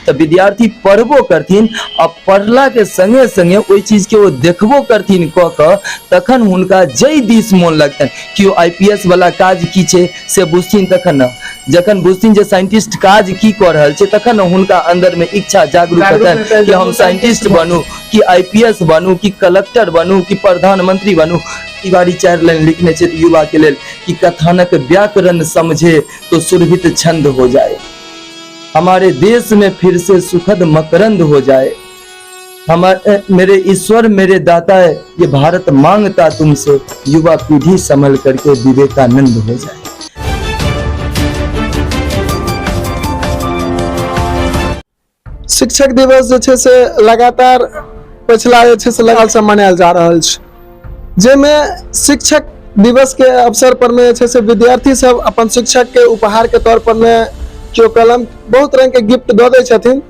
तऽ विद्यार्थी पढ़बो करथिन आ पढ़लाके सङ्गे सङ्गे ओहि चीजके ओ देखबो करथिन कऽ कऽ, तखन हुनका जाहि दिस मोन लगतनि। केओ I P S वाला काज की छै से बुझथिन तखन ने, जखन बुझथिन जे साइंटिस्ट काज की कऽ रहल छै तखन ने हुनका अन्दरमे इच्छा जागरूक हेतनि कि हम साइंटिस्ट बनू कि I P S बनू कि कलेक्टर बनू कि प्रधानमंत्री बनू। तिवारी 4 लाइन लिखने छथि युवा के लेल कि कथानक व्याकरण समझे तो सुरभित छंद हो जाए, हमारे देश में फिर से सुखद मकरंद हो जाए, हमारे मेरे ईश्वर मेरे दाता ये भारत मांगता तुमसे, युवा पीढ़ी संभल करके विवेकानंद हो जाए। शिक्षक दिवस जे छै से लगातार पछिला जे छै से लगातार से मनायल जा रहल छै, जाहिमे शिक्षक दिवस के अवसर पर में जे छै से विद्यार्थी सब अपन शिक्षक के उपहार के तौर पर में केओ कलम बहुत रंग के गिफ्ट दऽ दै छथिन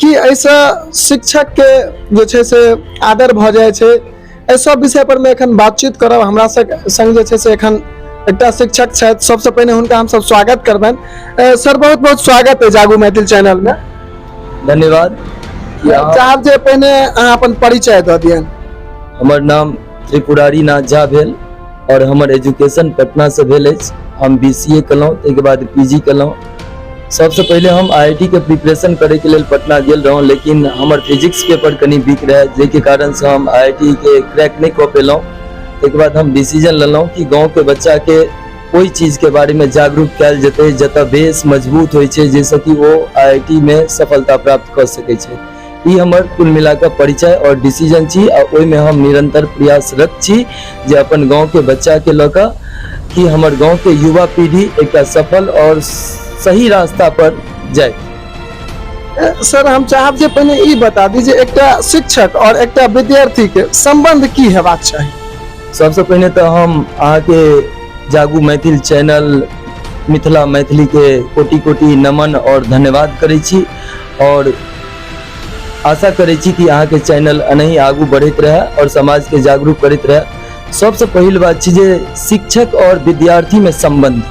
कि एहिसँ शिक्षक के जे छै से आदर भऽ जाइ छै। एहि सब विषय पर में एखन बातचीत करब। हमरा संग जे छै से एखन एकटा शिक्षक छथि, सबसँ पहिने हुनका हमसब स्वागत करबनि। सर बहुत बहुत स्वागत है जागू मैथिल चैनल में। धन्यवाद। चाहब जे पहिने अहाँ अपन परिचय दऽ दियनि। हमर नाम त्रिपुरारी नाथ झा भेल और हमर एजुकेशन पटना से भेल अछि। हम बी सी ए केलहुँ, ताहिके बाद पी जी केलहुँ। सबसँ पहिले हम आई I T के प्रिपरेशन करैके लेल पटना गेल रहौँ, लेकिन हमर फिजिक्स पेपर कनि वीक रहै जाहिके कारणसँ हम आई I T के क्रैक नहि कऽ पेलहुँ। ताहिके बाद हम डिसीजन लेलहुँ कि गाँवके बच्चाके ओहि चीजके बारेमे जागरूक कयल जेतै जतऽ बेस मजबूत होइ छै, जाहिसँ कि ओ आई I T मे सफलता प्राप्त कऽ सकै छै। ई हमर कुल मिलाकऽ परिचय आओर डिसीजन छी आ ओहिमे हम निरन्तर प्रयासरत छी जे अपन गाँवके बच्चाके लऽ कऽ कि हमर गाँवके युवा पीढ़ी एकटा सफल आओर सही रास्ता पर जाय। सर हम चाहब जे पहिने ई बता दी जे एकटा शिक्षक और एकटा विद्यार्थी के संबंध की हेबाक चाही। सबसँ पहिने तऽ हम अहाँके जागू मैथिल चैनल मिथिला मैथिली के कोटि कोटि नमन और धन्यवाद करै छी और आशा करै छी कि अहाँके चैनल एनाही आगू बढ़ैत रहए और समाजके जागरूक करैत रहए। सबसँ पहिल बात छै जे शिक्षक और विद्यार्थीमे सम्बन्ध,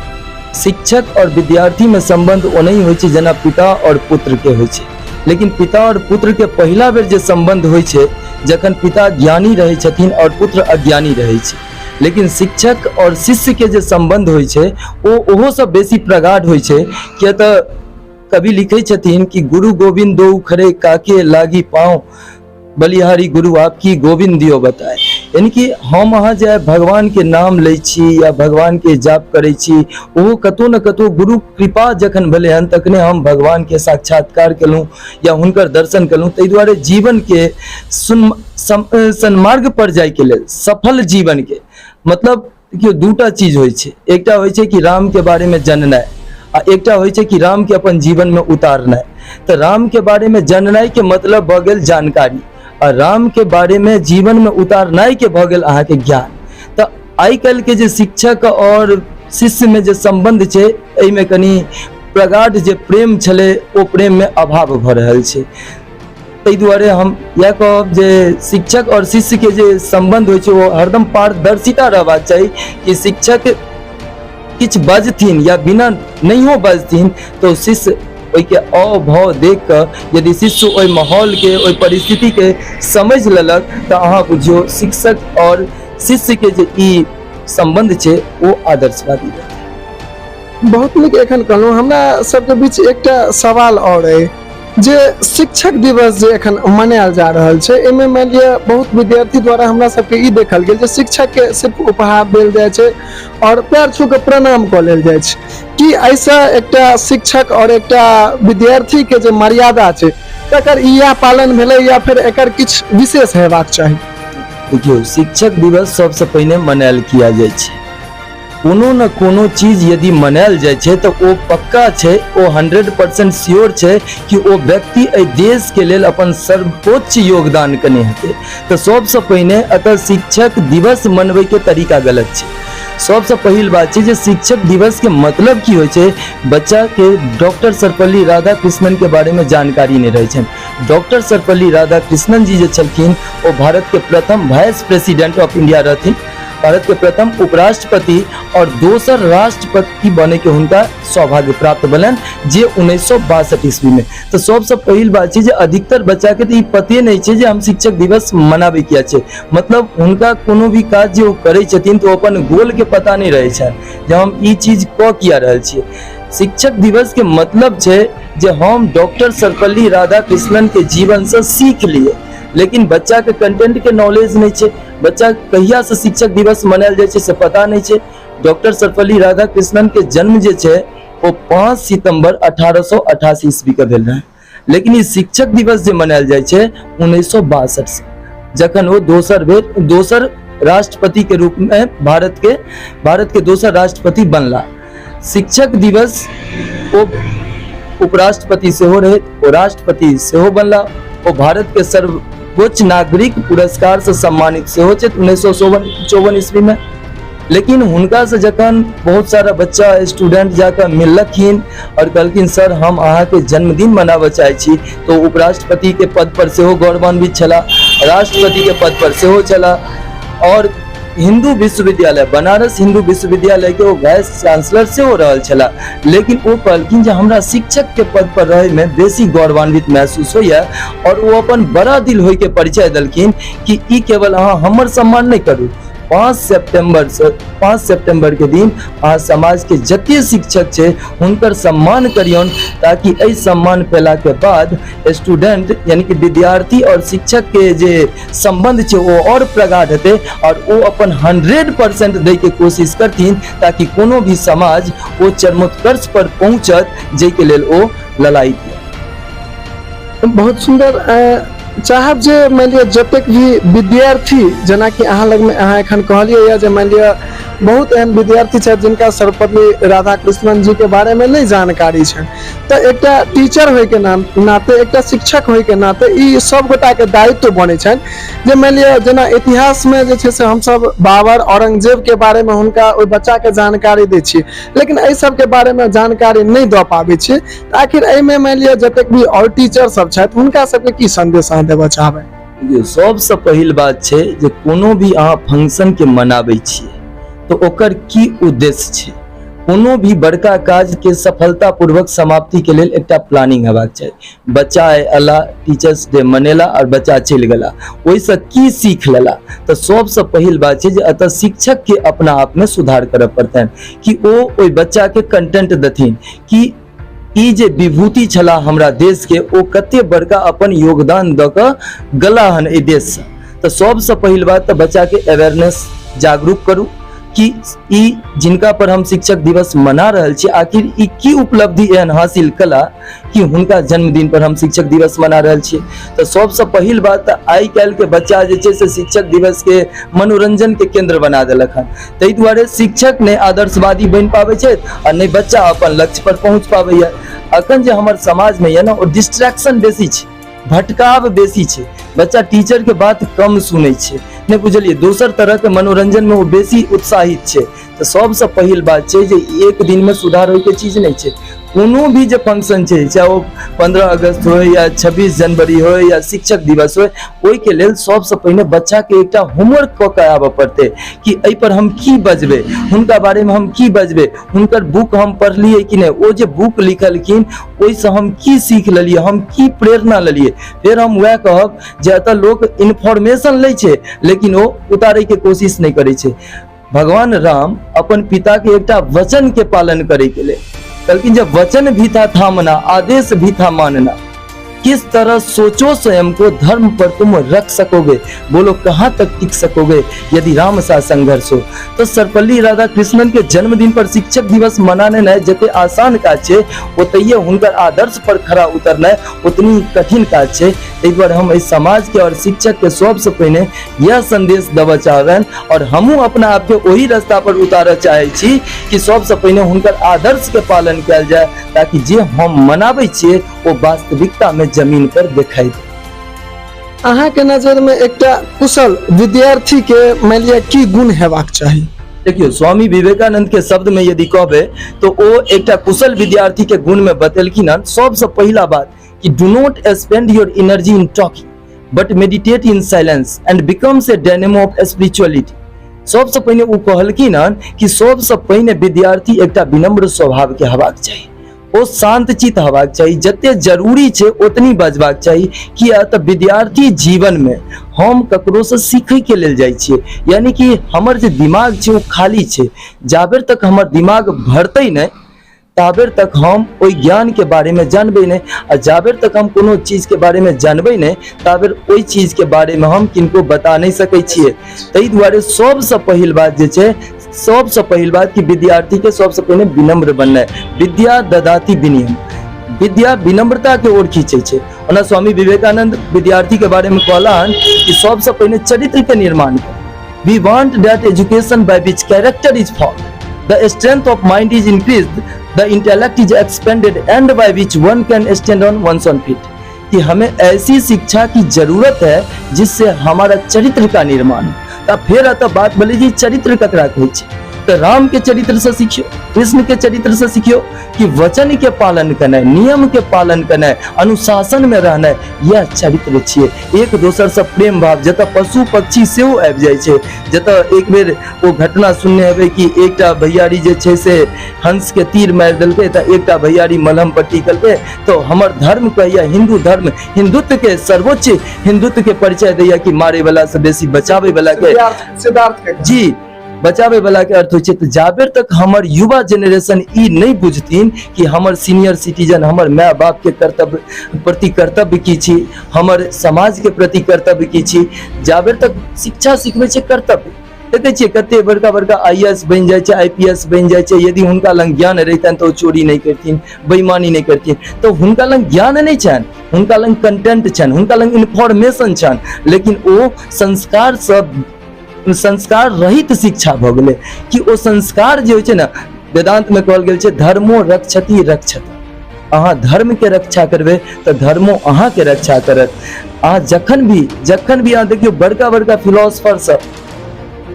शिक्षक और विद्यार्थीमे सम्बन्ध ओनाही होइ छै जेना पिता और पुत्रके होइ छै। लेकिन पिता और पुत्रके पहिला बेर जे सम्बन्ध होइ छै जखन पिता ज्ञानी रहै छथिन और पुत्र अज्ञानी रहै छै, लेकिन शिक्षक और शिष्यके जे सम्बन्ध होइ छै ओ ओहोसँ बेसी प्रगाढ़ होइ छै। किया तऽ कवि लिखै छथिन कि गुरु गोविंद दो खड़े काके लागी पाँव, बलिहारी गुरु आपकी गोविंद दियो बताए। यानी कि हम अहाँ जे भगवान के नाम लै छी या भगवान के जाप करै छी ओहो कतौ न कतौ गुरु कृपा जखन भेलै हन तखने हम भगवान के साक्षात्कार केलहुँ या हुनकर दर्शन केलहुँ। ताहि दुआरे जीवन के सन्मार्ग पर जाइके लेल सफल जीवन के मतलब देखियौ दूटा चीज होइ छै, एकटा होइ छै कि राम के बारे में जाननाइ आ एकटा होइ छै कि राम के अपन जीवन में उतारनाइ। तऽ राम के बारे में जाननाइ के मतलब भऽ गेल जानकारी आ राम के बारे में जीवन में उतारनाइ के भऽ गेल अहाँके ज्ञान। तऽ आइ काल्हि के जे शिक्षक और शिष्य में जे सम्बन्ध छै एहिमे कनि प्रगाढ़ जे प्रेम छलै ओ प्रेम में अभाव भऽ रहल छै। ताहि दुआरे हम इएह कहब जे शिक्षक और शिष्य के जे सम्बन्ध होइ छै ओ हरदम पारदर्शिता रहबाक चाही कि शिक्षक किछु बजथिन या बिना नहियो बजथिन तऽ शिष्य ओहिके अभाव देख कऽ यदि शिष्य ओहि माहौलके ओहि परिस्थितिके समझि लेलक तऽ अहाँ बुझियौ शिक्षक और शिष्यके जे ई सम्बन्ध छै ओ आदर्शवादी रहतै। बहुत नीक एखन कहलहुँ। हमरा सबके बीच एकटा सवाल आओर अइ जे शिक्षक दिवस जे एखन मनायल जा रहल छै एहिमे मानि लिअ बहुत विद्यार्थी द्वारा हमरा सबके ई देखल गेल जे शिक्षक के सिर्फ उपहार देल जाइ छै और पैर छू के प्रणाम कऽ लेल जाइ छै, कि एहिसँ एकटा शिक्षक और एकटा विद्यार्थी के जे मर्यादा छै तकर इएह पालन भेलै या फिर एकर किछु विशेष हेबाक चाही? देखियौ शिक्षक दिवस सबसँ पहिने मनायल किया जाइ छै, कोनो न कोनो चीज यदि मनायल जाइ छै तऽ ओ पक्का छै, ओ 100% श्योर छै कि ओ व्यक्ति एहि देशके लेल अपन सर्वोच्च योगदान केने हेतै। तऽ सबसँ पहिने एतऽ शिक्षक दिवस मनबैके तरीका गलत छै। सबसँ पहिल बात छै जे शिक्षक दिवसके मतलब की होइ छै, बच्चाके डॉक्टर सर्वपल्ली राधाकृष्णनके बारेमे जानकारी नहि रहै छनि। डॉक्टर सर्वपल्ली राधाकृष्णन जी जे छलखिन ओ भारतके प्रथम वाइस प्रेसिडेंट ऑफ इंडिया रहथिन भारत के प्रथम उपराष्ट्रपति और दोसर राष्ट्रपति बने के हुनका सौभाग्य प्राप्त भेलनि जे 1962 ईस्वी में। तऽ सबसँ पहिल बात छै जे अधिकतर बच्चा के तऽ ई पते नहि छै जे हम शिक्षक दिवस मनाबै किया छै। मतलब हुनका कोनो भी काज जे ओ करै छथिन तऽ ओ अपन गोल के पता नहि रहै छनि जे हम ई चीज कऽ किया रहल छियै। शिक्षक दिवस के मतलब छै जे हम डॉक्टर सर्वपल्ली राधाकृष्णन के जीवन से सीख लिए, लेकिन बच्चा के कंटेंट के नॉलेज नहीं छै। बच्चा कहिया से शिक्षक दिवस मनायल जाइ छै से पता नहीं छै। डॉक्टर सर्वपल्ली राधाकृष्णन के जन्म जे छै ओ 5 सितंबर 1888 ईस्वी के भेल रहै, लेकिन ई शिक्षक दिवस जे मनायल जाइ छै 1962 से, जखन ओ दोसर बेर दोसर राष्ट्रपति के रूप में भारत के दोसर राष्ट्रपति बनला। शिक्षक दिवस ओ उपराष्ट्रपति सेहो रहे, ओ राष्ट्रपति सेहो बनला। ओ भारत के सर्वोच्च नागरिक पुरस्कार से सम्मानित सेहो छथि 1954 ईस्वी में। लेकिन हुनका से जखन बहुत सारा बच्चा स्टूडेंट जाकर मिललखिन और कहलखिन सर हम अहाँके जन्मदिन मनाबऽ चाहै छी, तो उपराष्ट्रपति के पद पर सेहो गौरवान्वित छलाह, राष्ट्रपति के पद पर सेहो छलाह और हिंदू विश्वविद्यालय बनारस हिंदू विश्वविद्यालय के ओ वाइस चांसलर सेहो रहल छलाह। लेकिन ओ कहलखिन जे हमरा शिक्षक के पद पर रहै में बेसी गौरवान्वित महसूस होइए और ओ अपन बड़ा दिल होय के परिचय देलखिन कि ई केवल अहाँ हमर सम्मान नहि करू, 5 सितंबर से 5 सितंबर के दिन अहाँ समाज के जते शिक्षक छै हुनकर सम्मान करियौन, ताकि एहि सम्मान पेला के बाद स्टूडेंट यानी कि विद्यार्थी और शिक्षक के जे संबंध छै ओ और प्रगाढ़ हेतै और ओ अपन 100% दै के कोशिश करथिन, ताकि कोनो भी समाज ओ चरमोत्कर्ष पर पहुंचत जाहिके लेल ओ ललायित यऽ। बहुत सुंदर। चाहब जे मानि लिअ जतेक भी विद्यार्थी, जेनाकि अहाँ लगमे अहाँ एखन कहलियै यऽ जे मानि लिअ बहुत एहन विद्यार्थी छथि जिनका सर्वपल्ली राधाकृष्णन जी के बारेमे नहि जानकारी छनि, तऽ एकटा टीचर होइके नाते, एकटा शिक्षक होइके नाते ई सब गोटाके दायित्व बनै छनि जे मानि लिअ जेना इतिहासमे जे छै से हमसब बाबर औरंगजेबके बारेमे हुनका ओहि बच्चाके जानकारी दै छियै, लेकिन एहि सबके बारेमे जानकारी नहि दऽ पाबै छियै। तऽ आखिर एहिमे मानि लिअ जतेक भी आओर टीचर सब छथि हुनका सबके की संदेश अहाँ देबऽ चाहबै? देखियौ, सबसँ पहिल बात छै जे कोनो भी अहाँ फंक्शन के मनाबै छियै तऽ ओकर की उद्देश्य छै। कोनो भी बड़का काज के सफलतापूर्वक समाप्ति के लेल एकटा प्लानिंग हेबाक चाही। बच्चा आइ अला, टीचर्स डे मनेला और बच्चा चलि गेला, ओहिसँ की सीख लेला? तऽ सबसँ पहिल बात छै जे एतऽ शिक्षक के अपना आप में सुधार करऽ पड़तनि कि ओ ओहि बच्चा के कंटेंट देथिन कि ई जे विभूति छला हमरा देश के ओ कते बड़का अपन योगदान दऽ कऽ गेला हन एहि देशसँ। तऽ सबसँ पहिल बात तऽ बच्चा के अवेयरनेस जागरूक करू कि ई जिनका पर हम शिक्षक दिवस मना रहल छी आखिर ई की उपलब्धि एहन हासिल कला कि हुनका जन्मदिन पर हम शिक्षक दिवस मना रहल छी। तऽ सबसँ पहिल बात तऽ आइ काल्हि के बच्चा जे छै से शिक्षक दिवस के मनोरंजन के केंद्र बना देलक हन, ताहि दुआरे शिक्षक नहि आदर्शवादी बनि पाबै छथि आ नहि बच्चा अपन लक्ष्य पर पहुँच पाबैया। अखन जे हमर समाज में यऽ ने ओ डिस्ट्रैक्शन बेसी छै, भटकाव बेसी छै, बच्चा टीचर के बात कम सुनै छै, नहि बुझलियै, दोसर तरह के मनोरंजन में ओ बेसी उत्साहित छै। तऽ सबसँ पहिल बात छै जे एक दिन में सुधार होइके चीज नहि छै। कोनो भी जे फंक्शन छै, चाहे ओ 15 अगस्त होय या 26 जनवरी होय या शिक्षक दिवस होय, ओहिके लेल सबसँ पहिने बच्चाके एकटा होमवर्क कऽ के आबऽ पड़तै कि एहि पर हम की बजबै, हुनका बारेमे हम की बजबै, हुनकर बुक हम पढ़लियै कि नहि, ओ जे बुक लिखलखिन ओहिसँ हम की सीख लेलियै, हम की प्रेरणा लेलियै। फेर हम वएह कहब जे एतऽ लोक इन्फॉर्मेशन लै छै लेकिन ओ उतारैके कोशिश नहि करै छै। भगवान राम अपन पिता के एकटा वचन के पालन करे के लिए कहलखिन जब वचन भी था थामना, आदेश भी था मानना, किस तरह सोचो स्वयं को धर्म पर तुम रख सकोगे, बोलो कहाँ तक टिक सकोगे यदि राम सा संघर्ष हो। तो सर्वपल्ली राधाकृष्णन के जन्मदिन पर शिक्षक दिवस मनाने ने जते आसान काज छै ओतहिए हुनकर आदर्श पर खरा उतरनाइ उतनी कठिन काज छै। ताहि दुआरे हम एहि समाज के और शिक्षक के सबसे पहिने यह संदेश देबऽ चाहबनि और हमहूँ अपना आपके ओही रास्ता पर उतारऽ चाहै छी कि सबसँ पहिने हुनकर आदर्श के पालन कयल जाय, ताकि जे हम मनाबै छियै ओ वास्तविकता में जमीन पर देखाई दे। अहाँ के नजर में एकटा कुशल विद्यार्थी के मानि लिअ की गुण हेबाक चाही? देखियौ, स्वामी विवेकानंद के शब्द में यदि कहबै तो ओ एकटा कुशल विद्यार्थी के गुण में बतेलखिन हन। सबसँ पहिला बात कि do not spend your energy in talking but meditate in silence and becomes a dynamo of spirituality. सबसँ पहिने ओ कहलखिन हन कि सबसँ पहिने विद्यार्थी एकटा विनम्र स्वभावके हेबाक चाही, ओ शान्तचित हेबाक चाही, जते जरूरी छै ओतनी बजबाक चाही। किया तऽ विद्यार्थी जीवनमे हम ककरोसँ सीखैके लेल जाइ छियै, यानी कि हमर जे दिमाग छै ओ खाली छै। जाबेर तक हमर दिमाग भरतै नहि ताबेर तक हम ओहि ज्ञानके बारेमे जानबै नहि, आ जाबेर तक हम कोनो चीजके बारेमे जानबै नहि ताबेर ओहि चीजके बारेमे हम किनको बता नहि सकै छियै। ताहि दुआरे सबसँ पहिल बात जे छै, सबसँ पहिल बात कि विद्यार्थीके सबसँ पहिने विनम्र बननाइ। विद्या ददाति विनयम, विद्या विनम्रताके ओर खींचै छै। ओना स्वामी विवेकानंद विद्यार्थीके बारेमे कहला हन कि सबसँ पहिने चरित्रके निर्माण करू। We want that education by which character is formed, the strength of mind is increased, the intellect is expanded and by which one can stand on one's own feet. कि हमें ऐसी शिक्षा की जरूरत है जिससे हमारा चरित्र का निर्माण हो। तब फेर अतः बात बोले जी चरित्र ककरा कहै छै, तऽ राम के चरित्र से सीखियो, कृष्ण के चरित्र से सीखियो कि वचन के पालन करनाइ, नियम के पालन करनाइ, अनुशासन में रहनाइ, यह चरित्र छियै। एक दोसर से प्रेम भाव, जतऽ पशु पक्षी सेहो आबि जाइ छै। जतऽ एक बेर ओ घटना सुनने हेबै कि एकटा भैयारी जे छै से हंस के तीर मारि देलकै, तऽ एकटा भैयारी मलहम पट्टी केलकै। तऽ हमर धर्म कहैया हिंदू धर्म, हिंदुत्व के सर्वोच्च हिंदुत्व के परिचय दैया कि मारे वाला से बेसी बचाबै वाला के, सिद्धार्थ के जी बचाबै वाला के अर्थ होइ छै। तऽ जाबेर तक हमर युवा जेनरेशन ई नहि बुझथिन कि हमर सीनियर सिटीजन, हमर माय बाप के कर्तव्य प्रति कर्तव्य की छी, हमर समाज के प्रति कर्तव्य की छी, जाबेर तक शिक्षा सिखबै छै कर्तव्य। देखै छियै कते बड़का बड़का I S बनि जाइ छै, I P S बनि जाइ छै, यदि हुनका लग ज्ञान रहितनि तऽ ओ चोरी नहि करथिन, बेईमानी नहि करथिन। तऽ हुनका लग ज्ञान नहि छनि, हुनका लग कंटेंट छनि, हुनका लग इन्फॉर्मेशन छनि, लेकिन ओ संस्कारसँ संस्कार रहित शिक्षा भऽ गेलै। कि ओ संस्कार जे होइ छै ने, वेदांत में कहल गेल छै धर्मो रक्षति रक्षत। अहाँ धर्म के रक्षा करबै तऽ धर्मो अहाँ के रक्षा करत। अहाँ जखन भी अहाँ देखियौ बड़का बड़का फिलोसफर सब,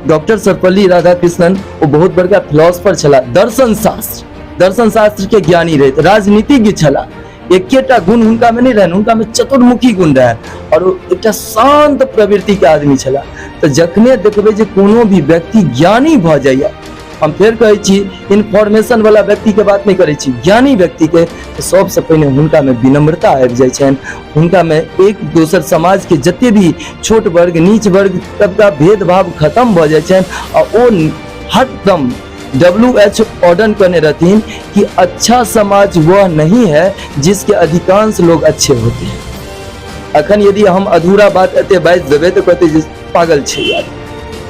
डॉक्टर सर्वपल्ली राधाकृष्णन ओ बहुत बड़का फिलोसफर छलाह, दर्शन शास्त्र के ज्ञानी रहथि, राजनीतिज्ञ छलाह। एकेटा गुण हुनका में नहीं रहनि, हुनका में चतुर्मुखी गुण रहनि और ओ एकटा शांत प्रवृत्ति के आदमी छलाह। तऽ जखने देखबै जे कोनो भी व्यक्ति ज्ञानी भऽ जाइए, हम फेर कहै छी इन्फॉर्मेशन वाला व्यक्ति के बात नहीं करै छी, ज्ञानी व्यक्ति के, तऽ सबसँ पहिने हुनका में विनम्रता आबि जाइ छनि। हुनका में एक दोसर समाज के जते भी छोट वर्ग नीच वर्ग सबका भेदभाव खत्म भऽ जाइ छनि आ ओ हरदम डब्ल्यू एच ऑर्डन कहने रहथिन कि अच्छा समाज वह नहीं है जिसके अधिकांश लोग अच्छे होते हैं। अखन यदि हम अधूरा बात एते बाजि देबै तऽ कहते जे पागल छै यार।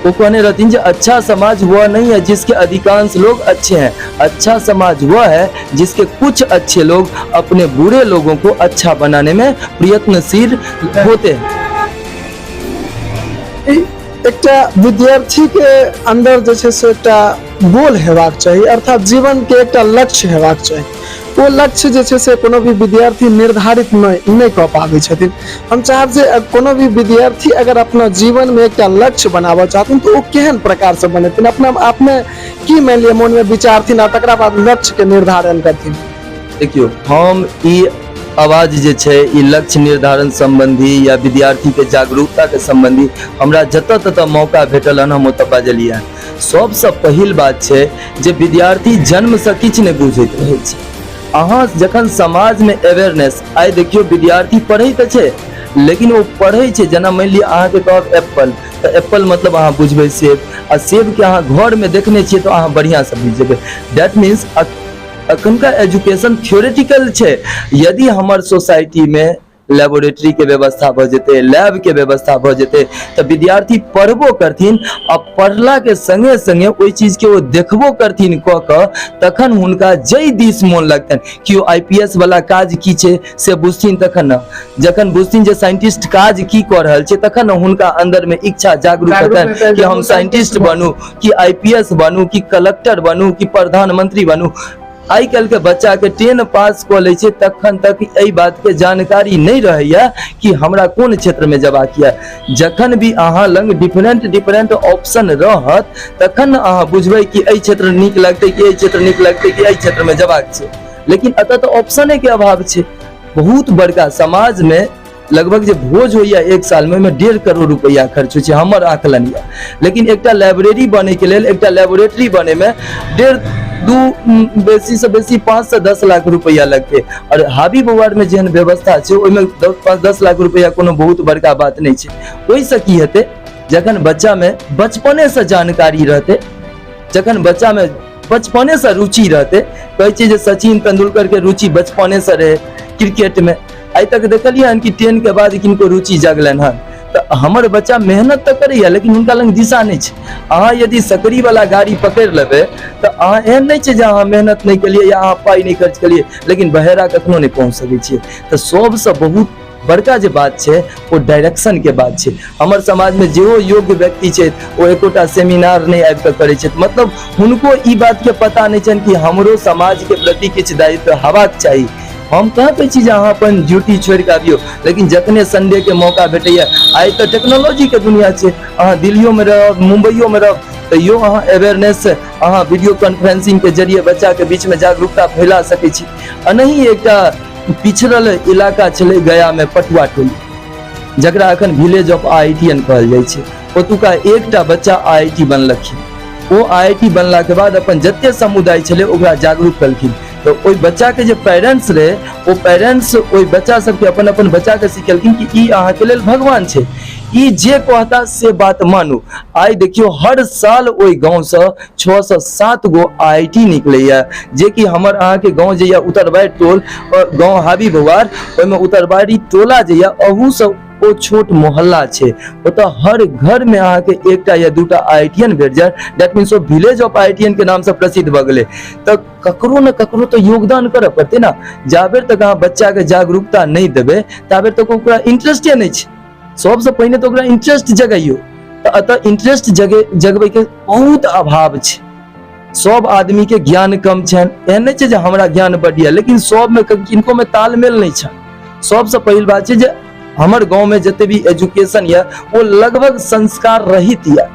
वो कहने रहथिन जे अच्छा समाज वह नहीं है जिसके अधिकांश लोग अच्छे हैं, अच्छा समाज वह है जिसके कुछ अच्छे लोग अपने बुरे लोगों को अच्छा बनाने में प्रयत्नशील होते हैं। ई एकटा विद्यार्थी के अंदर जे छै से एकटा गोल हेबाक चाही, अर्थात जीवन के एकटा लक्ष्य हेबाक चाही। ओ लक्ष्य जे छै से कोनो भी विद्यार्थी निर्धारित नहि कऽ पाबै छथिन। हम चाहब जे कोनो भी विद्यार्थी अगर अपना जीवन में एकटा लक्ष्य बनाबऽ चाहथिन तऽ ओ केहन प्रकार से बनेथिन, अपना आप में की मानि लिअ मोन में विचारथिन आ तकरा बाद लक्ष्य के निर्धारण करथिन। देखियौ, हम ई आवाज जे छै ई लक्ष्य निर्धारण संबंधी या विद्यार्थी के जागरूकता के संबंधी हमरा जतऽ ततऽ मौका भेटल हन हम ओतऽ बाजलियै हन। सबसँ पहिल बात छै जे विद्यार्थी जन्मसँ किछु नहि बुझैत रहै छै। अहाँ जखन समाजमे अवेयरनेस, आइ देखियौ विद्यार्थी पढ़ै तऽ छै लेकिन ओ पढ़ै छै जेना मानि लिअ अहाँके कहब एप्पल, तऽ एप्पल मतलब अहाँ बुझबै सेब, आ सेबके अहाँ घरमे देखने छियै तऽ अहाँ बढ़िआँसँ बुझि जेबै। That means अखनका एजुकेशन थियोरेटिकल छै। यदि हमर सोसाइटीमे लेबोरेटरी के व्यवस्था भऽ जेतै, लैब के व्यवस्था भऽ जेतै, तऽ विद्यार्थी पढ़बो करथिन आ पढ़ला के संगे संगे ओहि चीज के ओ देखबो करथिन कऽ कऽ, तखन हुनका जाहि दिस मोन लगतनि। केओ I P S वाला काज की छै से बुझथिन तखन ने, जखन बुझथिन जे साइंटिस्ट काज की कऽ रहल छै तखन ने हुनका अंदर में इच्छा जागरूक जागरूक हेतनि हेतनि कि हम जे हम साइंटिस्ट साइंटिस्ट बनू कि I P S बनू कि कलेक्टर बनू कि प्रधानमंत्री बनू। आइ काल्हि के बच्चा के 10 पास कऽ लै छै तखन तक एहि बात के जानकारी नहि रहैया कि हमरा कोन क्षेत्र में जेबाक यऽ। जखन भी अहाँ लग डिफरेंट डिफरेंट ऑप्शन रहत तखन ने अहाँ बुझबै कि एहि क्षेत्र नीक लगतै कि एहि क्षेत्र नीक लगतै कि एहि क्षेत्र में जेबाक छै। लेकिन एतऽ तऽ ऑप्शने के अभाव छै बहुत बड़का समाज में। लगभग जे भोज होइए एक सालमे ओहिमे 1.5 करोड़ रुपैआ खर्च होइ छै, हमर आकलन यऽ। लेकिन एकटा लाइब्रेरी बनैके लेल, एकटा लेबोरेटरी बनैमे डेढ़ दू, बेसीसँ बेसी 5 से 10 लाख रुपैआ लगतै। आओर हाबी बौआरमे जेहन व्यवस्था छै, ओहिमे 5-10 लाख रुपैआ कोनो बहुत बड़का बात नहि छै। ओहिसँ की हेतै? जखन बच्चामे बचपनेसँ जानकारी रहतै, जखन बच्चामे बचपनेसँ रुचि रहतै। कहै छै जे सचिन तेंदुलकरके रुचि बचपनेसँ रहै क्रिकेटमे। आइ तक देखलियै हन कि 10 के बाद किनको रुचि जगलनि हन? तऽ हमर बच्चा मेहनत तऽ करैया, लेकिन हुनका लग दिशा नहि छै। अहाँ यदि सकरी वाला गाड़ी पकड़ि लेबै तऽ अहाँ एहन नहि छै जे अहाँ मेहनत नहि केलियै या अहाँ पाइ नहि खर्च केलियै, लेकिन बहेरा कखनो नहि पहुँच सकै छियै। तऽ सबसँ बहुत बड़का जे बात छै, ओ डायरेक्शनके बात छै। हमर समाजमे जेहो योग्य व्यक्ति छै, ओ एकोटा सेमिनार नहि आबि कऽ करै छथि। मतलब हुनको ई बातके पता नहि छनि कि हमरो समाजके प्रति किछु दायित्व हेबाक चाही। हम कहाँ कहै छी जे अहाँ अपन ड्यूटी छोड़ि कऽ आबियौ, लेकिन जखने संडेके मौका भेटैया, आइ तऽ टेक्नोलॉजीके दुनिया छै, अहाँ दिल्लियोमे रहब, मुम्बइयोमे रहब, तैयो अहाँ अवेयरनेस, अहाँ वीडियो कॉन्फ्रेंसिंगके जरिए बच्चाके बीचमे जागरूकता फैला सकै छी। एनाही एकटा पिछड़ल इलाका छलै गयामे पटुआ टोली, जकरा एखन विलेज ऑफ आईआईटीएन कहल जाइ छै। ओतुका एकटा बच्चा आईआईटी बनलखिन। ओ आईआईटी बनलाके बाद अपन जते समुदाय छलै, ओकरा जागरूक केलखिन। तऽ ओहि बच्चाके जे पेरेंट्स रहै, ओ पेरेंट्स ओहि बच्चा सबके, अपन अपन बच्चाके सिखेलखिन कि ई अहाँके लेल भगवान छै, ई जे कहता से बात मानू। आइ देखियौ, हर साल ओहि गाँवसँ 6 से 7 गो आईआईटी निकलैया, जेकि हमर अहाँके गाँव जे यऽ उतरबारि टोल, गाँव हाबी बौआर, ओहिमे उतरबारी टोला जे यऽ, अहूसँ ओ छोट मोहल्ला छै, ओतऽ हर घरमे अहाँके एकटा या दूटा आईआईटीएन भेट जायत। That means O village of IITian के नामसँ प्रसिद्ध भऽ गेलै। तऽ ककरो ने ककरो तऽ योगदान करऽ पड़तै ने। जाबेर तक अहाँ बच्चाके जागरूकता नहि देबै, ताबेर तक ओकरा इंटरेस्टे नहि छै। सबसँ पहिने तऽ ओकरा इंटरेस्ट जगैयौ। तऽ एतऽ इंटरेस्ट जगबैके बहुत अभाव छै। सब आदमी के ज्ञान कम छनि। एहन नहि छै जे हमरा ज्ञान बड्ड यऽ, लेकिन सबमे किनको मे तालमेल नहि छनि। सबसँ पहिल बात छै जे हमर गाँवमे जते भी एजुकेशन यऽ, ओ लगभग संस्कार रहित यऽ।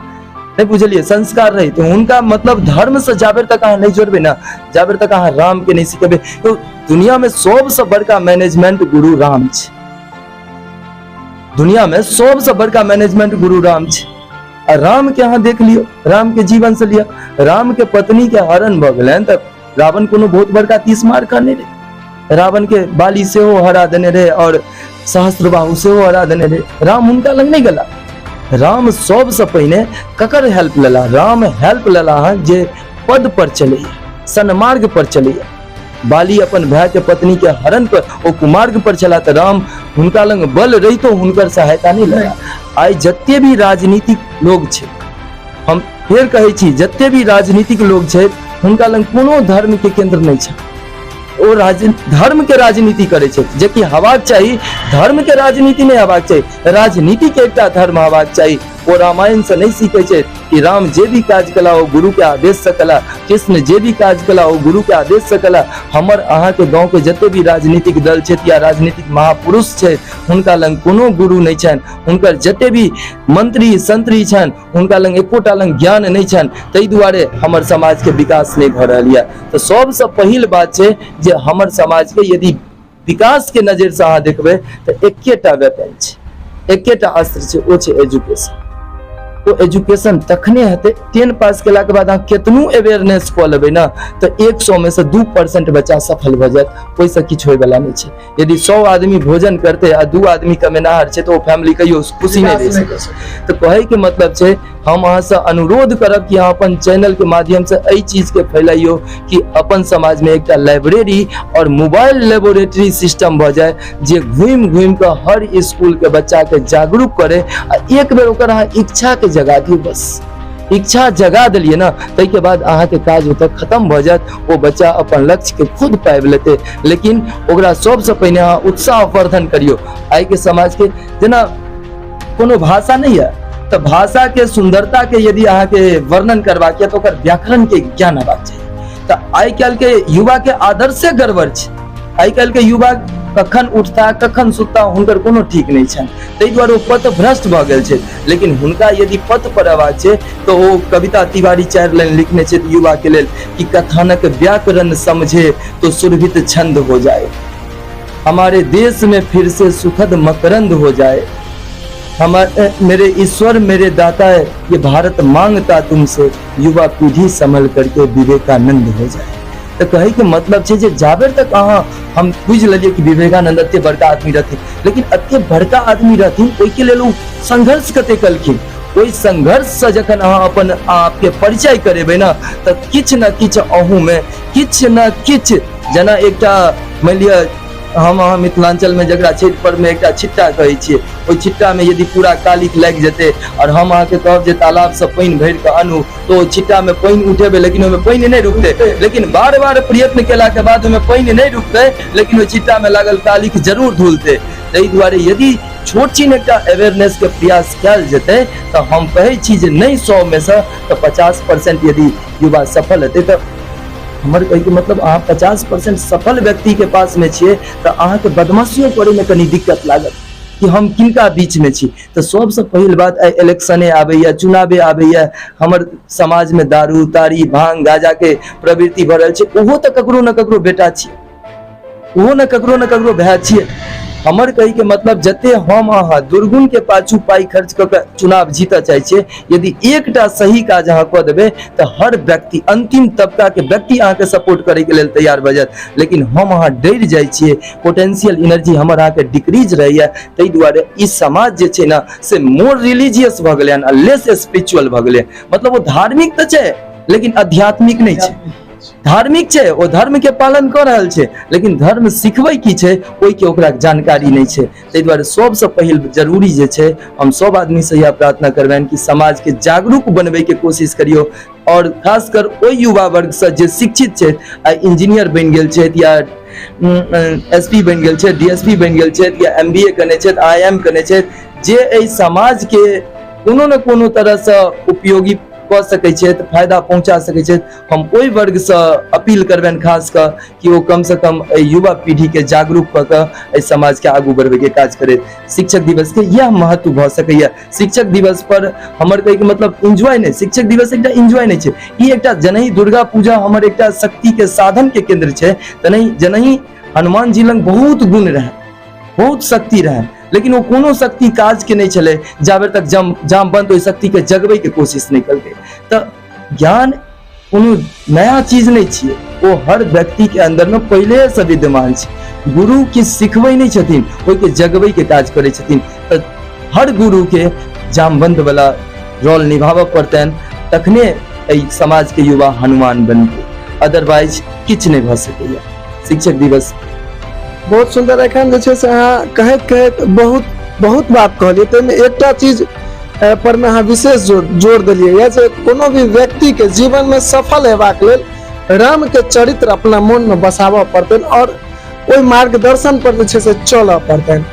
नहि बुझलियै? संस्कार रहित। हुनका मतलब धर्म से जाबेर तक अहाँ नहि जोड़बै ने, जाबेर तक अहाँ राम के नहि सिखेबै। तो दुनिया में सबसँ बड़का मैनेजमेंट गुरु राम छै। दुनिया में सबसँ बड़का मैनेजमेंट गुरु राम छै। आ राम के अहाँ देख लियौ, राम के जीवन से लिअ। राम के पत्नी के हरण भऽ गेलनि तऽ रावण कोनो बहुत बड़का तीस मार करने रहै। रावण के बाली सेहो हरा देने रहे और सहस्त्रबाहु सेहो हरा देने रहे। राम हुनका लग नहि गेला। राम सबसँ पहिने ककर हेल्प लेला? राम हेल्प लेला हन जे पद पर चलैया, सन्मार्ग पर चलैया। बाली अपन भाय के पत्नी के हरण पर ओ कुमार्ग पर छला, तऽ राम हुनका लग बल रहितो हुनकर सहायता नहि लेला। आइ जते भी राजनीतिक लोग छै, हम फेर कहै छी, जते भी राजनीतिक लोग छै, हुनका लग कोनो धर्म के केंद्र नहि छै। ओ धर्म के राजनीति करै छै, जेकि हेबाक चाही। धर्म के राजनीति नहि हेबाक चाही, राजनीति के एकटा धर्म हेबाक चाही। ओ रामायण से नहि सीखै छै कि राम जे भी काज कला, ओ गुरु के आदेश से कला। कृष्ण जे भी काज कला, ओ गुरु के आदेश से कला। हमर अहाँके गाँव के जते भी राजनीतिक दल छथि या राजनीतिक महापुरुष छथि, हुनका लग कोनो गुरु नहि छनि। हुनकर जते भी मंत्री संत्री छनि, हुनका लग एकोटा लग ज्ञान नहि छनि। ताहि दुआरे हमर समाज के विकास नहि भऽ रहल यऽ। तऽ सबसँ पहिल बात छै जे हमर समाज के यदि विकास के नजर से अहाँ देखबै, तऽ एकेटा वेपन छै, एकेटा अस्त्र छै, ओ छै एजुकेशन। ओ एजुकेशन तखने हेतै, 10 पास केलाके बाद अहाँ केतनो अवेयरनेस कऽ लेबै ने, तऽ 100 मे से 2% बच्चा सफल भऽ जायत, ओहिसँ किछु होयवला नहि छै। यदि 100 आदमी भोजन करतै आ 2 आदमी कमेनाहार छै, तऽ ओ फैमिली कहियो खुशी नहि रहि सकै छै। तऽ कहैके मतलब छै, हम अहाँसँ अनुरोध करब कि अहाँ अपन चैनलके माध्यमसँ एहि चीजके फैलाइयौ कि अपन समाजमे एकटा लाइब्रेरी आओर मोबाइल लेबोरेटरी सिस्टम भऽ जाय, जे घुमि घुमि कऽ हर स्कूलके बच्चाके जागरूक करे। आ एक बेर ओकर अहाँ इच्छाके जगा दियौ, बस इच्छा जगा देलियै ने, ताहिके बाद अहाँके काज ओतऽ खतम भऽ जायत। ओ बच्चा अपन लक्ष्यके खुद पाबि लेतै, लेकिन ओकरा सबसँ पहिने अहाँ उत्साहवर्धन करियौ। आइके समाजके जेना कोनो भाषा नहि यऽ, तऽ भाषा के सुंदरता के यदि अहाँके वर्णन करबाक यऽ, तऽ ओकर व्याकरण के ज्ञान हेबाक चाही। तऽ आइ काल्हि के युवा के आदर्शे गड़बड़ छै। आइ काल्हि के युवा कखन उठता, कखन सुतता, हुनकर कोनो ठीक नहि छनि। ताहि दुआरे ओ पथ भ्रष्ट भऽ गेल छै। लेकिन हुनका यदि पथ पर अयबाक छै, तऽ ओ कविता तिवारी चारि लाइन लिखने छथि युवा के लेल कि कथानक व्याकरण समझे तो सुरभित छंद हो जाए। हमारे देश में फिर से सुखद मकरंद हो जाए। हमारे मेरे ईश्वर मेरे दाता, ये भारत मांगता तुमसे, युवा पीढ़ी संभल करके विवेकानंद हो जाए। तऽ कहैके मतलब छै जे जाबेर तक अहाँ, हम बुझि लेलियै कि विवेकानंद एते बड़का आदमी रहथिन, लेकिन एते बड़का आदमी रहथिन ओहिके लेल ओ संघर्ष कते केलखिन। ओहि संघर्षसँ जखन अहाँ अपन आपके परिचय करेबै ने, तऽ किछु ने किछु अहूँमे किछु ने किछु, जेना एकटा मानि लिअ हम अहाँ मिथिलाञ्चलमे जकरा छठि पर्वमे एकटा छिट्टा कहै छियै, ओहि छिट्टामे यदि पूरा कालिक लागि जेतै आओर हम अहाँके कहब जे तालाबसँ पानि भरि कऽ आनू, तऽ ओ छिट्टामे पानि उठेबै, लेकिन ओहिमे पानि नहि रुकतै। लेकिन बार बार प्रयत्न केलाके बाद ओहिमे पानि नहि रुकतै, लेकिन ओहि छिट्टामे लागल कालिक जरूर धुलतै। ताहि दुआरे यदि छोट छिन एकटा अवेयरनेसके प्रयास कयल जेतै, तऽ हम कहै छी जे नहि 100मे सँ तऽ 50% यदि युवा सफल हेतै, तऽ हमर कहैके मतलब अहाँ 50% सफल व्यक्तिके पासमे छियै तऽ अहाँके बदमाशियो करैमे कनि दिक्कत लागत कि हम किनका बीचमे छी। तऽ सबसँ पहिल बात, आइ इलेक्शने आबैए, चुनावे आबैए, हमर समाजमे दारू तारी भांग गाजाके प्रवृत्ति भऽ रहल छै। ओहो तऽ ककरो ने ककरो बेटा छियै, ओहो ने ककरो ने ककरो भाय छियै। हमर कहैके मतलब जते हम अहाँ दुर्गुणके पाछू पाइ खर्च कऽ कऽ चुनाव जीतऽ चाहै छियै, यदि एकटा सही काज अहाँ कऽ देबै तऽ हर व्यक्ति, अंतिम तबकाके व्यक्ति अहाँके सपोर्ट करैके लेल तैयार भऽ जायत। लेकिन हम अहाँ डरि जाइ छियै, पोटेंशियल एनर्जी हमर अहाँके डिक्रीज रहैए। ताहि दुआरे ई समाज जे छै ने से मोर रिलीजियस भऽ गेलै हन आ लेस स्पिरिचुअल भऽ गेलै। मतलब ओ धार्मिक तऽ छै लेकिन आध्यात्मिक नहि छै। धार्मिक छै, ओ धर्म के पालन कऽ रहल छै, लेकिन धर्म सिखबै की छै ओहिके ओकरा जानकारी नहि छै। ताहि दुआरे सबसँ पहिल जरूरी जे छै, हम सब आदमीसँ इएह प्रार्थना करबनि कि समाजके जागरूक बनबैके कोशिश करियौ, आओर खासकर ओहि युवा वर्गसँ जे शिक्षित छथि, आइ इंजीनियर बनि गेल छथि या एस पी बनि गेल छथि, डी एस पी बनि गेल छथि या एम बी ए केने छथि, I am केने छथि, जे एहि समाजके कोनो ने कोनो तरहसँ उपयोगी कऽ सकै छथि, फायदा पहुँचा सकै छथि, हम ओहि वर्गसँ अपील करबनि खास कऽ कि ओ कमसँ कम एहि युवा पीढ़ीके जागरूक कऽ कऽ एहि समाजके आगू बढ़बैके काज करैत। शिक्षक दिवसके इएह महत्व भऽ सकैए। शिक्षक दिवस पर हमर कहैके मतलब एन्जॉय नहि, शिक्षक दिवस एकटा एन्जॉय नहि छै, ई एकटा जनहि दुर्गा पूजा हमर एकटा शक्तिके साधनके केंद्र छै, तनहि जनहि हनुमान जी लग बहुत गुण रहै, बहुत शक्ति रहै, लेकिन ओ कोनो शक्ति काज के नहि छलै जाबे तक जामवंत ओहि शक्ति के जगबै के कोशिश नहि केलकै। तऽ ज्ञान कोनो नया चीज नहि छियै, ओ हर व्यक्ति के अंदर में पहिले से विद्यमान छै। गुरु के सिखबै नहि छथिन, ओहिके जगबै के काज करै छथिन। तऽ हर गुरु के जामवंत वाला रोल निभाबऽ पड़तनि, तखने एहि समाज के युवा हनुमान बनतै, अदरवाइज किछु नहि भऽ सकैया। शिक्षक दिवस बहुत सुन्दर। एखन जे छै से अहाँ कहैत कहैत बहुत बहुत बात कहलियै, ताहिमे एकटा चीज पर मे अहाँ विशेष जोर जोर देलियै यऽ जे कोनो भी व्यक्तिके जीवनमे सफल हेबाक लेल रामके चरित्र अपना मोनमे बसाबऽ पड़तनि आओर ओहि मार्गदर्शन पर जे छै से चलऽ पड़तनि।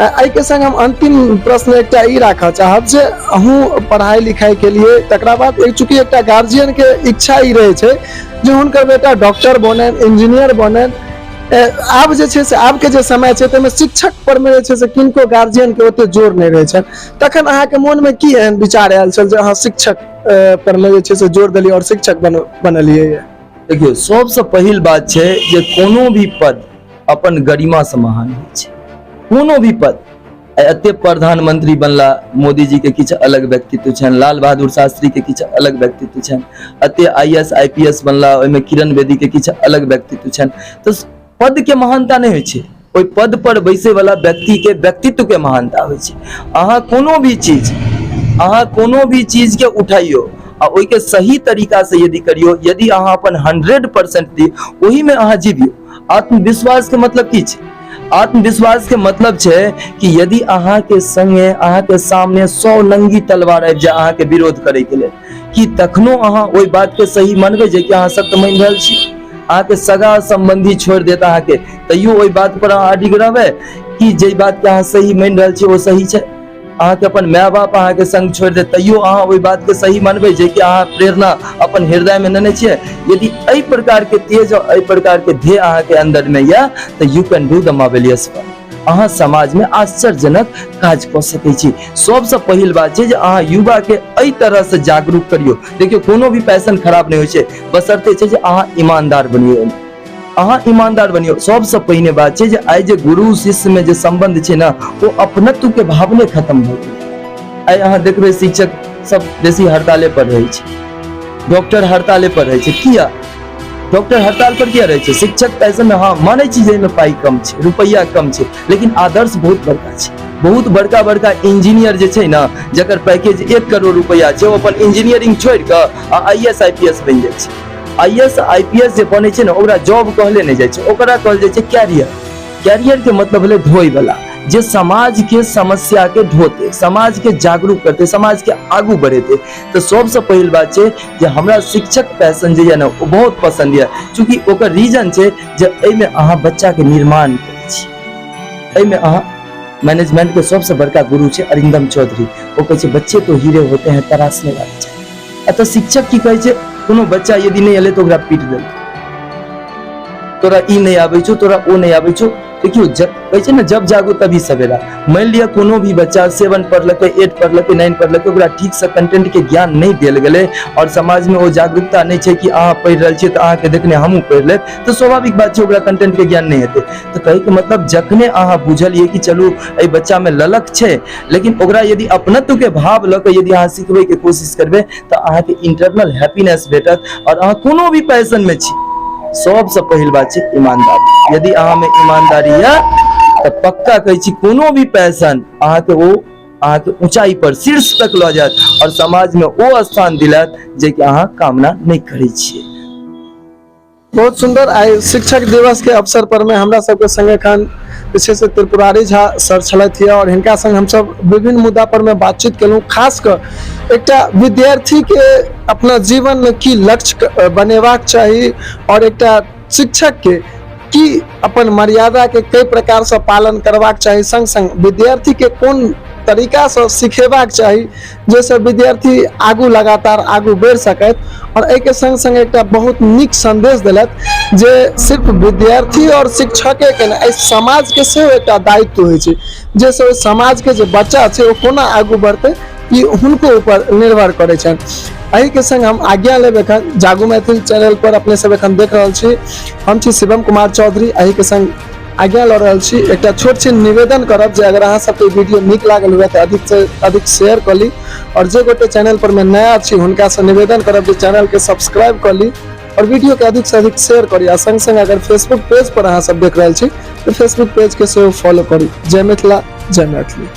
एहिके संग हम अंतिम प्रश्न एकटा ई राखऽ चाहब जे अहूँ पढ़ाइ लिखाइ केलियै, तकरा बाद एक चूँकि एकटा गार्जियनके इच्छा ई रहै छै जे हुनकर बेटा डॉक्टर बननि, इंजीनियर बननि। आब जे छै से आबके जे समय छै ताहिमे शिक्षक पर मे जे छै से किनको गार्जियनके ओते जोर नहि रहै छनि। तखन अहाँके मोनमे की एहन विचार आयल छल जे अहाँ शिक्षक पर मे जे छै से जोर देलियै आओर शिक्षक बनलियै? देखियौ, सबसँ पहिल बात छै जे कोनो भी पद अपन गरिमासँ महान होइ छै। कोनो भी पद, आइ एते प्रधानमंत्री बनला, मोदी जी के किछु अलग व्यक्तित्व छनि, लाल बहादुर शास्त्री के किछु अलग व्यक्तित्व छनि, एते I S I P S बनला, ओहिमे किरण बेदी के किछु अलग व्यक्तित्व छनि। तऽ पद के महानता नहि होइ छै, ओहि पद पर बैसे वाला व्यक्ति के व्यक्तित्व के महानता होइ छै। अहाँ कोनो भी चीज के उठाइयो आ ओहिके सही तरीका से यदि करियो, यदि अहाँ अपन 100% दी, ओहिमे अहाँ जीबियो। आत्मविश्वास के मतलब की छै? आत्मविश्वास के मतलब छै कि यदि अहाँ के संगे, अहाँ के सामने 100 नंगी तलवार आबि जाय अहाँ के विरोध करे के लेल, कि तखनो अहाँ ओहि बात के सही मनबै जे कि अहाँ सत्य मानि रहल छी? अहाँ के सगा संबंधी छोड़ि देत अहाँ के, तैयो ओहि बात पर अहाँ अडिग रहबै कि जे बात के अहाँ सही मानि रहल छी ओ सही छै? अहाँके अपन माय बाप अहाँके संग छोड़ि देत, तैयो अहाँ ओहि बातके सही मानबै जे कि अहाँ प्रेरणा अपन हृदयमे नेने छियै? यदि एहि प्रकारके तेज और एहि प्रकारके ध्येय अहाँके अन्दरमे यऽ तऽ you can do the marvellous work. अहाँ समाजमे आश्चर्यजनक काज कऽ सकै छी। सबसँ पहिल बात छै जे अहाँ युवाके एहि तरहसँ जागरूक करियौ। देखियौ, कोनो भी पैशन खराब नहि होइ छै, बशर्ते छै जे अहाँ ईमानदार बनियौ। अहाँ ईमानदार बनियौ। सबसँ पहिने बात छै जे आइ जे गुरु शिष्य में जे संबंध छै ने, ओ अपनत्व के भावने खत्म भऽ गेलै। आइ अहाँ देखबै शिक्षक सब बेसी हड़ताले पर रहै छै, डॉक्टर हड़ताले पर रहै छै। किया डॉक्टर हड़ताल पर किया रहै छै? शिक्षक पैसे में, हाँ मानै छी जे एहिमे पाइ कम छै, रुपैआ कम छै, लेकिन आदर्श बहुत बड़का छै। बहुत बड़का बड़का इंजीनियर जे छै ने, जकर पैकेज 1 करोड़ रुपैआ छै, ओ अपन इंजीनियरिंग छोड़ि कऽ आ I S I P S बनि जाइ छै। I S I P S जे बनै छै ने, ओकरा जॉब कहले नहि जाइ छै, ओकरा कहल जाइ छै कैरियर। कैरियर के मतलब भेलै ढोए वाला, जे समाज के समस्या के ढोते, समाज के जागरूक करते, समाज के आगू बढ़ेते। तऽ सबसँ पहिल बात छै जे हमरा शिक्षक पैशन जे यऽ ने, ओ बहुत पसंद यऽ, चूँकि ओकर रीजन छै जे एहिमे अहाँ बच्चा के निर्माण करै छी। एहिमे अहाँ मैनेजमेंट के सबसँ बड़का गुरु छै अरिंदम चौधरी, ओ कहै छै बच्चे तो हीरे होते हैं, तराशने वाले चाहिए। एतऽ शिक्षक की कहै छै, कोनो बच्चा यदि नहि एलै तऽ ओकरा पीट देलकै, तोरा ई नहि आबै छौ, तोरा ओ नहि आबै छौ। देखियौ, कहै छै ने जब जागो तभी सवेरा। मानि लिअ कोनो भी बच्चा 7 पढ़लकै, 8 पढ़लकै, 9 पढ़लकै, ओकरा ठीकसँ कंटेंटके ज्ञान नहि देल गेलै आओर समाजमे ओ जागरूकता नहि छै कि अहाँ पढ़ि रहल छियै तऽ अहाँके देखने हमहूँ पढ़ि लेब, तऽ स्वाभाविक बात छै ओकरा कंटेंटके ज्ञान नहि हेतै। तऽ कहैके मतलब जखने अहाँ बुझलियै कि चलू एहि बच्चामे ललक छै, लेकिन ओकरा यदि अपनत्वके भाव लऽ कऽ यदि अहाँ सिखबैके कोशिश करबै तऽ अहाँके इंटरनल हैप्पीनेस भेटत। आओर अहाँ कोनो भी पैशनमे छी, सबसँ पहिल बात छै ईमानदारी। यदि अहाँमे ईमानदारी यऽ तऽ पक्का कहै छी कोनो भी पैशन अहाँके ओ अहाँके ऊंचाई पर शीर्ष तक लऽ जायत आओर समाजमे ओ स्थान दिलायत जेकि अहाँ कामना नहि करै छियै। बहुत सुंदर। आइ शिक्षक दिवस के अवसर पर में हमरा सबके संग एखन जे छै से त्रिपुरारी झा सर छलथि और हिनका संग हमसब विभिन्न मुद्दा पर में बातचीत केलहुँ। खास कऽ एकटा विद्यार्थी के अपना जीवन में की लक्ष्य बनेबाक चाही और एकटा शिक्षक के की अपन मर्यादा के कई प्रकार से पालन करबाक चाही, संग संग विद्यार्थी के कोन तरीका से सिखेबाक चाही जाहिसँ विद्यार्थी आगू लगातार आगू बढ़ि सकथि। और एहिके संग संग एकटा बहुत नीक संदेश देलथि जे सिर्फ विद्यार्थी और शिक्षके के नहि, एहि समाजके सेहो एकटा दायित्व होइ छै जाहिसँ ओहि समाजके जे बच्चा छै ओ कोना आगू बढ़तै ई हुनको ऊपर निर्भर करै छनि। एहिके संग हम आज्ञा लेब। एखन जागू मैथिल चैनल पर अपने सब एखन देख रहल छी, हम छी शिवम कुमार चौधरी। एहिके संग आज्ञा लऽ रहल छी। एकटा छोट छिन निवेदन करब जे अगर अहाँ सबके वीडियो नीक लागल हुए तऽ अधिक से अधिक शेयर कऽ ली और जे गोटे चैनल पर में नया छी हुनका से निवेदन करब जे चैनल के सब्सक्राइब कऽ ली और वीडियो के अधिक से अधिक शेयर करी आ संग संग अगर फेसबुक पेज पर अहाँ सब देख रहल छी तऽ फेसबुक पेज के सेहो फॉलो करी। जय मिथिला, जय मैथिली।